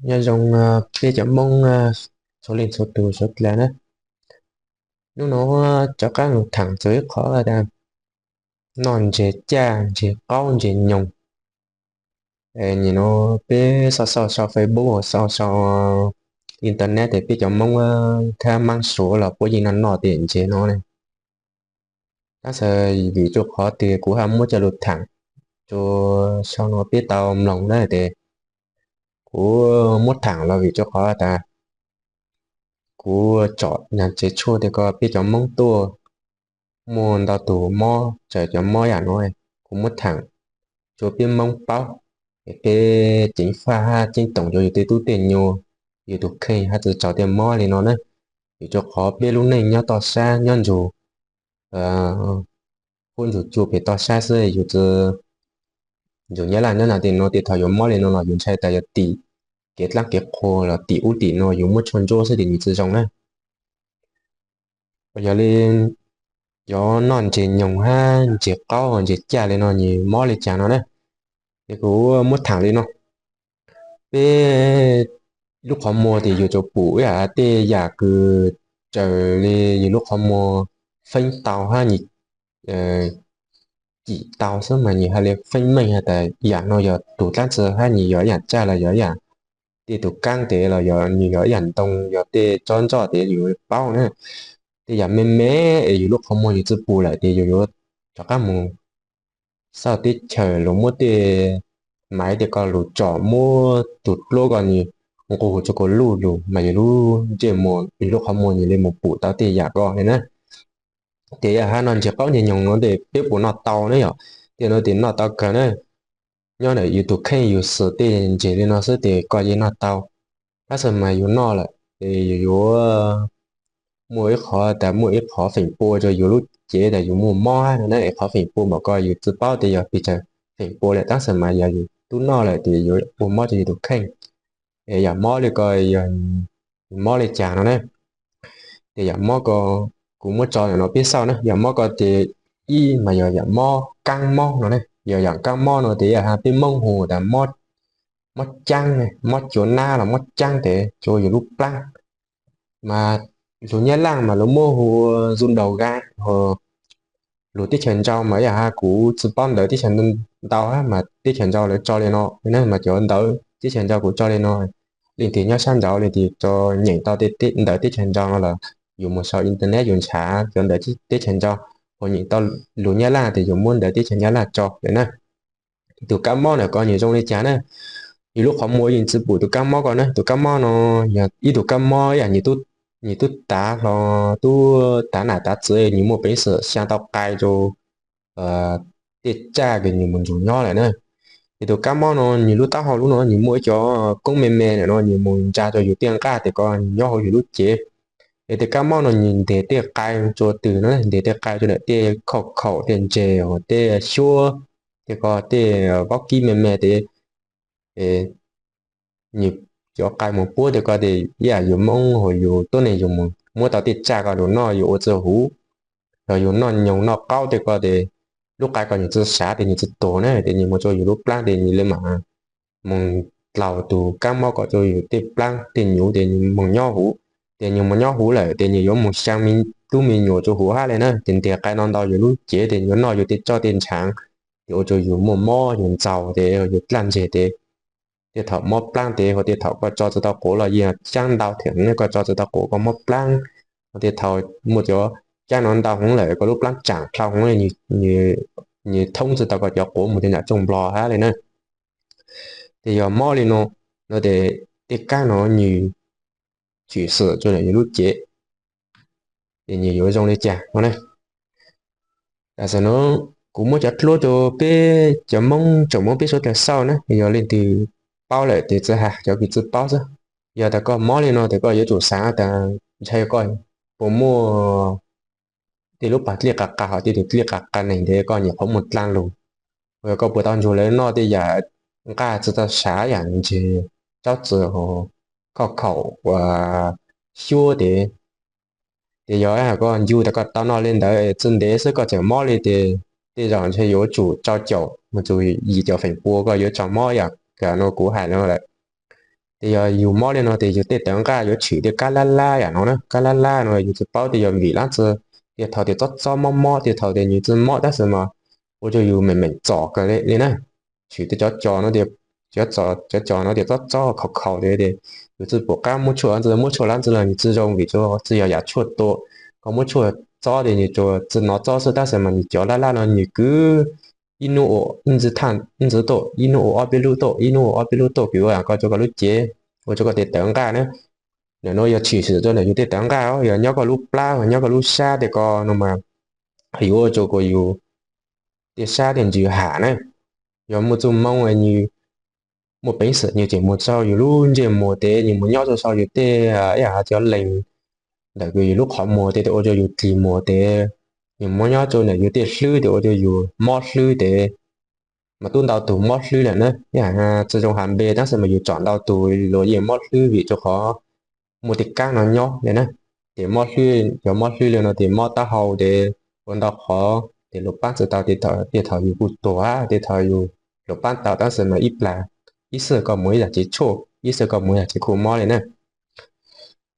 Nyob zoo peb cov Hmoob txhua leej txhua tus suav dlawg na. Hnub no rov qab los tham txog ib qho tas noj ntses caj, ntses qaub, ntses nyoos. Nim no peb xauj xauj sau Facebook, xauj sau internet ces peb cov Hmoob thab Hmoob Suav los puab yeej noj noj tej ntses no ne. Tab sis vim rua qhov tias kuv ho muab coj lug tham rua sau no peb tau mloog na ces kuv muab tham los vim rua qhov tas kuv tsom nyag tsev tshuaj tej ko peb cov Hmoob tuaj muaj ntau tus mob, txawm cov mob yam no, kuv muab tham rua peb Hmoob paub, es peb ceev faj hab ceeb toom rua yus tej tub tej nyuas, yus tus kheej hab tsi txaus tej mob li no na. Vim rua qhov peb lub neej nyob toj sab nyob ntsug, huab ntsug cua pem toj sab xwb, yus tsi, yus Nyab Laj nyob nram tej no tej thaum yus mob li no los yus ntshai tas yog tim kev dlaab kev qhua los tim ub tim no yus muab tshuaj ntsuab xwb ces nws tsi zoo na. Yog li cov noj ntses nyoos hab ntses qaub ntses caj li no nws mob li cas no na, es kuv muab tham li no. Peb lub qhov muag tes yus tsuas pum ib yam tej yam kws raws li yus lub qhov muag feeb tau hab nws cim tau xwb mas nws hab li feeb meej has tas yam no yog tug dlaab tsi hab nws yog ib yam tsaj los yog ib yam tej tug kaab tes los yog nws yog ib yam ntoo yog tej tsob ntsoj tes yus paub na. Tej yam me me es yus lub qhov muag yus tsi pum lawm tes yus yuav rov qab mus xauj teb chaws lug muab tej maiv tej ko lug tsom muab tug dluab ko nws nqus tsuas kuas luj lug mas yus lub ntsej muag yus lub qhov muag nws li mus pum tau tej yam ko li na. Tes yam hab noj ntses qaub ntses nyoos no tes peb puas noj tau ne yom? Tej no tes noj tau kawg na. Nyob ntawm yus tus kheej yus xwm tej ntses li no xwb tes koj yeej noj tau. Tab sis mas yus noj lawm tes yus yuav muaj ib qhov tas muaj ib qhov feem pua rua yus lub cev tas yus muaj mob hab no na. Qhov feem pua npaum ko yus tsi paub tes yog pes tsawg feem pua lawm tab sis mas yog yus tub noj lawm tes yuav ua mob rua yus tus kheej. Es yam mob li ko yog mob li cas no na? Tes yam mob ko kuv muab tso ntawm no peb xauj na. Yam mob ko tes ib mas yog yam mob kaab mob no na. Yog yam kaab mob no tes yam hab peb Moob hu tas mob caab, mob cuav nab los mob caab tes cuav yus lub plaab. Mas lug Nyab Laj mas lug muab hu ua du đầu gan, lug teb chaws nrau mas yam hab kuv tsi paub ntawv teb chaws ntau hab mas teb chaws nrau lawv tso li no, mas cov ntawv teb chaws nrau kuv tso li no. Leej twg nyob sab nraud leej twg tso nyeem tau ntawv teb chaws nrau no los yus mus sau internet yus nrhav cov ntawv teb chaws nrau, ho nyeem tau lug Nyab Laj tes yus muab ntawv teb chaws Nyab Laj tso lawm na. Tus kaab mob ntawm ko nws zoo li cas na? Yus lub qhov muag yeej tsi pum tus kaab mob ko na. Tus kaab mob no yog ib tug kaab mob yam nws tub tav hlo, tub tav nam tav txiv, nws muaj peev xwm xyaa tau qai rua tej tsaj kws nws mus nrug nyob lawm na. Es tus kaab mob no nws lub taub hau lub no nws muaj ib co koob me me ntawm no nws mus ntsa rua yus tej nqaj tes ko nws nyob hauv yus lub cev. Es tus kaab mob no nws nteg tej qai rua twg no, nteg tej qai rua ntawm tej khauj khaum tej ntses, tej xyuab, tej ko tej vaub kib me me tes nws cov qai mus puab tej ko tes ib yam yus Moob hos yus tuab neeg yus mus muab tau tej tsaj ko lug noj yus ua tsi huv. Yog yus noj nyoos noj qaub tej ko tes lub qai ko nws tsi sav tes nws tsi tuag na, tes nws mus rua yus lub plaab tes nws li mam mus dlaus tus kaab mob ko rua yus tej plaab tej nyuv tes nws mus nyob huv. Tes nws mus nyob huv lawm tes nws yuav mus xyaa me tub me nyuam rua huv hab li na. Tes nteg qai no ntau yus lub cev tes yuav noj yus tej roj tej ntshaav, tes ua rua yus muaj mob yus ntxaug tes yus dlaj ntseg tes tej thaum mob plaab tes ho tej thaum koj tso tsi tau quav los yeej caab ntau thiab, koj tso tsi tau quav koj mob plaab. Ho tej thaum muaj cov caab no ntau heev lawm koj lub plaab tsaam dlhau heev, nws thoob tsi tau koj cov quav mus tej nram tsooj nplog hab li na. Tes yog mob li no, no tes tej kaab no nws tshwm sim rua ntawm yus lub cev, tes nws yuav zoo li cas no na. Tam sim no kuv muab cov dluab rua peb cov Moob tsoom Moob peb suav dlawg xauj na, yog leej twg paub lawm tes txawm has, cov kws tsi paub xwb. Yog tas koj mob li no tes koj yuav tsum xaav tas ntshai koj puas muaj tej lub pas dlej qav qas hos tej tug dlej qav qas neeg tes koj nyuam qhuav muaj dlaab lug. Yog koj puas tau nrug lawv noj tej yam nqaj tsi tau sav yam ntseg, tsob txwm, khauj khaum, xyuab tes, tes yog koj ncu tas koj tau noj li ntawd tsi ntev xwb koj txawm mob li tes tej zaum ntshe yuav tsum rau caum mus txug yim caum feem pua koj yuav tau mob yam kws no kuv hais no lawm. Ces yog yus mob li no ces yus tej tawv nqaj yuav tshwm tej kab lab lab yam no na, kab lab lab no yus tsis paub tias yog vim dab tsi, tej thaum tias txob txob mob mob, tej thaum tias nws tsis mob tab sis mas ua rau yus meem meem txom kawg li na. Tshwm tej cov cos no tias, cov cos no tias txob txob khaus khaus tias, yus tsis pom qab muab tshuaj ntxiv, muab tshuaj lab ntxiv los nws tsis zoo vim tsis yog yam tshuaj tua. Koj muab tshuaj txob tias nws tsuas tsis hnov txob xwb tab sis mas nws cov lab lab no nws kwv ib hnub ua ib ntxiv thaj ib ntxiv tuaj, ib hnub ua ob peb lub tuaj, ib hnub ua ob peb lub tuaj, kwv ua koj rau koj lub cev, ua rau koj tej tawv nqaj na. Ntawm no yog tshwm sim rau ntawm yus tej tawv nqaj, yog nyob koj lub plab, nyob koj lub sab tej ko no mas yuav ua rau kom yus tej sab tej ntsws ham na. Yog muaj txuj moo nws muaj peev xwm nws tseem mus rau yus lub ntsej muag tes, nws mus nyob rau saum yus tej, ib yam hais tias lees ntawm yus lub qhov muag tes, ua rau yus dlig muag tes, nws mus nyob rau ntawm yus tej hlwb tes ua rau yus mob hlwb tes. Mas twb ntau tus mob hlwb lawm na, ib yam tsis zoo hais npe tab sis mas yus tsom ntau tus luag yeej mob hlwb vim rau qhov muaj tej kab no nyob li na. Ces mob hlwb, yog mob hlwb li no ces mob taub hau tes ua ntau qhov ces luag pab tsis tau, tej thaum yus kuj tuag, tej thaum yus luag pab tau tab sis mas ib plag, ib xwb koj mus ib yam tsev tshuaj, ib xwb koj mus ib yam tsev khuj mob li na.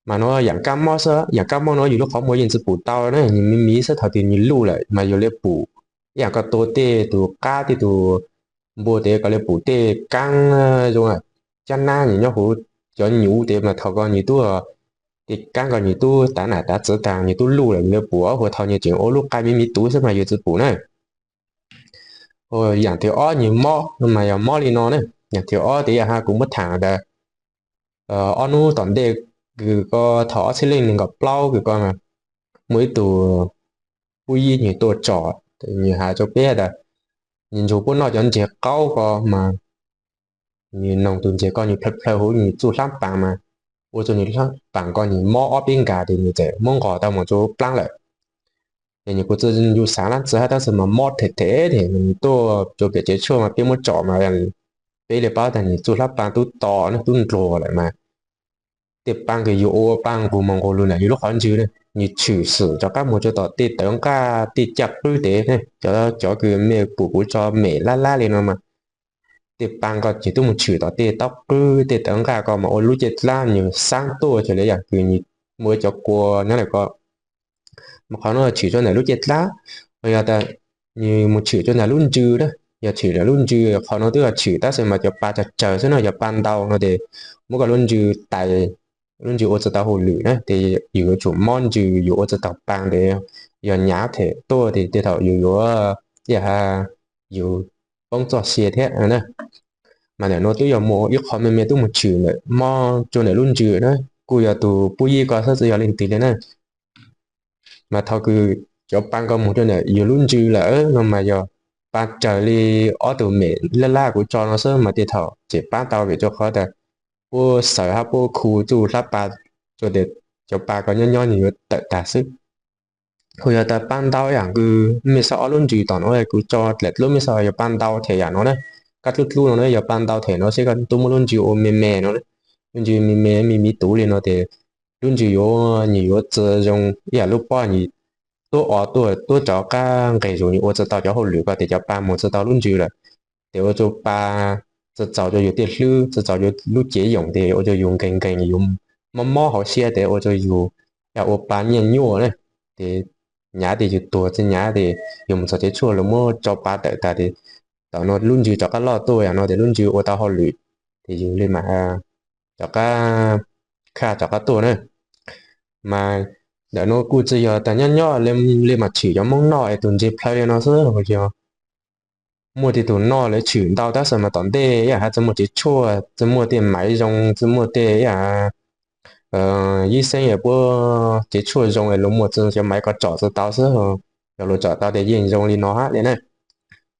Mas no yam kab mob xwb, yam kab mob no yus lub qhov muag yeej tsis pum tau na, nws me me xwb, thaum twg nws luj lawm mas yus li pum. Ib yam koj tua tej tus qab tej tus npua tes koj li pum tej kaab zoo cab nab nws nyob hauv cov nyuv tes mas thaum ko nws twb, tej kaab ko nws twb tav nam tav txiv tas nws twb luj lawm, yus li pum, hu thaum nws tseem ua lub qa me me tuv xwb mas yus tsis pum na. Yam thib ob nws mob no mas yog mob li no na. Yam thib ob tes yam hais kuv muab tham tas ob hnub tom ntej kws ko, thaum ob txhiab leej nees nkaum plaub kws ko mas muaj ib tug pub yib nws tuaj tsom, nws hais rau peb tas nws nrug puab noj cov ntseg qaub ko mas nws noog tus ntseg ko nws plhaw plhaw huv nws txuj hlab pas mas ua rau nws hlab pas ko nws mob ob peb nkag tes nws txawm muab nqos tau mus rau plaab lawm. Ces nws kuj tsis xav dab tsi hab tab sis mas mob them them tes nws tuaj rau pem tsev tshuaj mas peb muab tsom mas peb li paub tas nws txuj hlab pas tub to na, tub nruag lawm mas tej paa kws yus ua paa nqus mus nqus lug ntawm yus lub qhov ntswg na, nws tshwm sim rov qab mus rau tom tej tawv nqaj tej caj qwb tes, cov, cov kws mej pum kuv tso mem lab lab li no mas tej paa ko ces twb mus tshwm tom tej taub qwb tej tawv nqaj ko mas ua lub caij dlab nws xaab tuaj ces li yam kws nws muaj cov kua nyob lawm ko. Mas qhov no tshwm rau ntawm lub caij dlab, yog tas nws mus tshwm rau ntawm lub ntsws na, yog tshwm ntawm lub ntsws qhov no twb yog tshwm tab sis mas cov paa tsawg tsawg xwb no, yog paa ntau no ces muab koj lub ntsws tais, lub ntsws ua tsis tau hauj lwm na, ces yus yuav tsum mob ntsws yus ua tsis taus paa tes yog nyav them tuaj tes tej thaum yus yuav, yam hais yus poob txoj sia thiab na. Mas ntawm no twb yog muaj ib qho me me twb mus tshwm ntawm mob rau ntawm lub ntsws na, kuj yog tus pub yib ko xwb tsis yog leej twg li na. Mas thaum kws cov paa ko mus rau ntawm yus lub ntsws lawm no mas yog paa raws li ob tug mem lab lab kuv tso no xwb mas tej thaum tseem paab tau vim rau qhov tas puab xaws hab puab khu txuj hlab pas rau tes cov paa ko nyob nyob nws yuav tawm tag xwb. Kuj yog tas paa ntau yam kws mej xauj ob lub ntsws tom no kuv tso dlaim dlub mej xauj yog paa ntau them yam no na. Kab dlub dlub no na yog paa ntau them no seb koj tub muab lub ntsws ua me me no, lub ntsws me me me me tuv li no tes lub ntsws yuav, nws yuav tsis zoo ib yam lub pob nws tuab o tuaj tuab rov qab nqes zus nws ua tsis tau cov hauj lwm ko tes cov paa mus tsis tau lub ntsws lawm. Tes ua rau paa tsis txaus rau yus tej hlwb, tsis txaus yus lub cev yoom tes ua rau yus nkeeg nkeeg yus mob mob hauv siab tes ua rau yus yam ua paa nyiaj nyuaj na. Tes nyav tes yus tuag tsis nyav tes yus mus txog tsev tshuaj lawv muab tso paa tawm tas tes tom no lub ntsws rov qab loj tuaj yam no tes lub ntsws ua tau hauj lwm tes yus li mam rov qab, khaj rov qab tuaj na. Mas ntawm no kuj tsis yog tas nyob nyob li mas tshwm cov Hmoob noj es tus ntseg plhaw li no xwb, yog muaj tej tus noj lawv tshwm ntau tab sis mas tom ntej ib yam hais tsis muaj tsev tshuaj, tsis muaj tej maiv zoo, tsis muaj tej ib yam yib xeeb es puab tsev tshuaj zoo es luag muaj tsis cov maiv ko tsom tsis tau xwb. Yog luag tsom tau tes yeej zoo li no hab li na.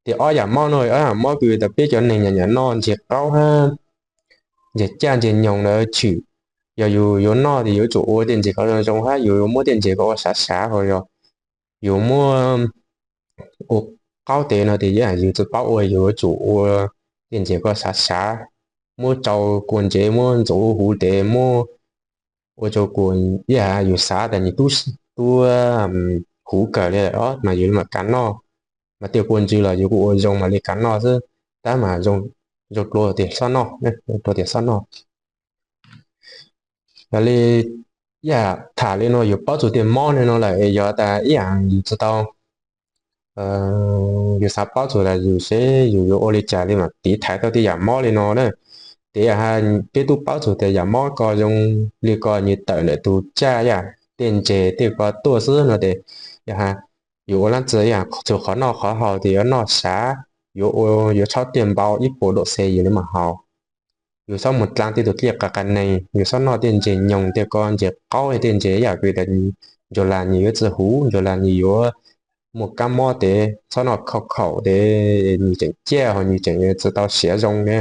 Tes ob yam mob no, ob yam mob kws tas peb cov neeg nyam nyam noj ntseg qaub hab ntseg caj ntseg nyoog ntawd tshwm. Yog yus yuav noj tes yuav tsum ua tej ntseg ko zoo zoo hab yus yuav muab tej ntseg ko ua sav sav, ho yog yus muab ua qaub tes no tes yus tsis paub ua, yus yuav tsum ua tej ntseg ko sav sav, muab tsau kua ntsev, muab ntxuav huv tes, muab ua rau kua, ib yam yus xav tas nws tub, tub huv kawg li os mas yus mam kav noj. Mas tej kua ntsws los yus kuj ua zoo mam li kav noj xwb, tab mas zoo dlua tias xob noj, dlua tias xob noj. Yog li ib yam tham li no yus paub txug tias mob li no lawm es yog tas ib yam yus tsis tau, yus xav paub txug tas yus seb yus yuav ua li cas li mas tiv thaiv tau tej yam mob li no na. Ces yog has peb tub paub txug tias yam mob ko zoo li ko nws tawm ntawm tus tsaj yam tej ntses tej ko tuaj xwb no ces yog has yus ua leej twg yam txug qhov noj qhov haus ces yuav noj sav, yuav ua yuav tshab tiaj npau ib puas dua xes yus li mam haus. Yus txhob mus dlaa tej tus dlej qias qias nees, yus txhob noj tej ntses nyoos tej ko ntses qaub tej ntses yam kws tas ncuag las nws yuav tsis huv, ncuag las nws yuav muaj kab mob tes txhob noj khau khaum tes nws tseem ciaj ho nws tseem tsis tau siav zoo ne.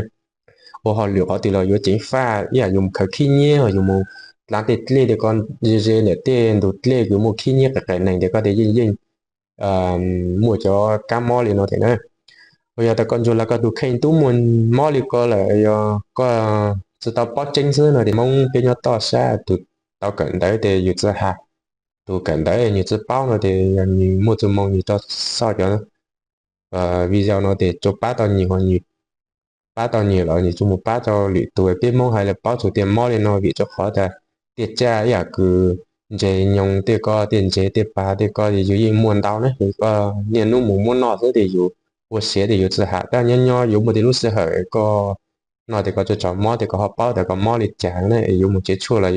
Ua hauj lwm qhov twg los yuav ceev faj ib yam yus mus khaws khib nyiab ho yus mus dlaa tej dlej tej ko ze ze ntawm tej ntug dlej kws muaj khib nyiab qias qias nees tes koj tes yeej yeej muaj cov kab mob li no thiab na. Uas yog tas koj ncuag las koj tus kheej tub muaj mob li ko lawm yog koj tsis tau paub tseeb xwb no tes Hmoob peb nyob toj sab tus tau kawm ntawv tes yus tsis has, tus kawm ntawv nws tsis paub no tes yog nws muaj txuj moo nws rau xauj cov video no tes tsuas pab tau nws ho nws pab tau nws los nws tsuas mus pab tau lwm tus. Peb Hmoob hais lawm paub txug tias mob li no vim rau qhov tas tej tsaj ib yam kws ntses nyoos tej ko tej ntses tej pas tej ko yus yeej muaj ntau ne, koj niaj hnub mus muab noj xwb tes yus ua siav tes yus tsis has, tab nyob nyob yuav muaj tej lub sij hawm koj noj tes koj tso tso mob tes koj ho paub tas koj mob li cas ne, yuav mus tsev tshuaj los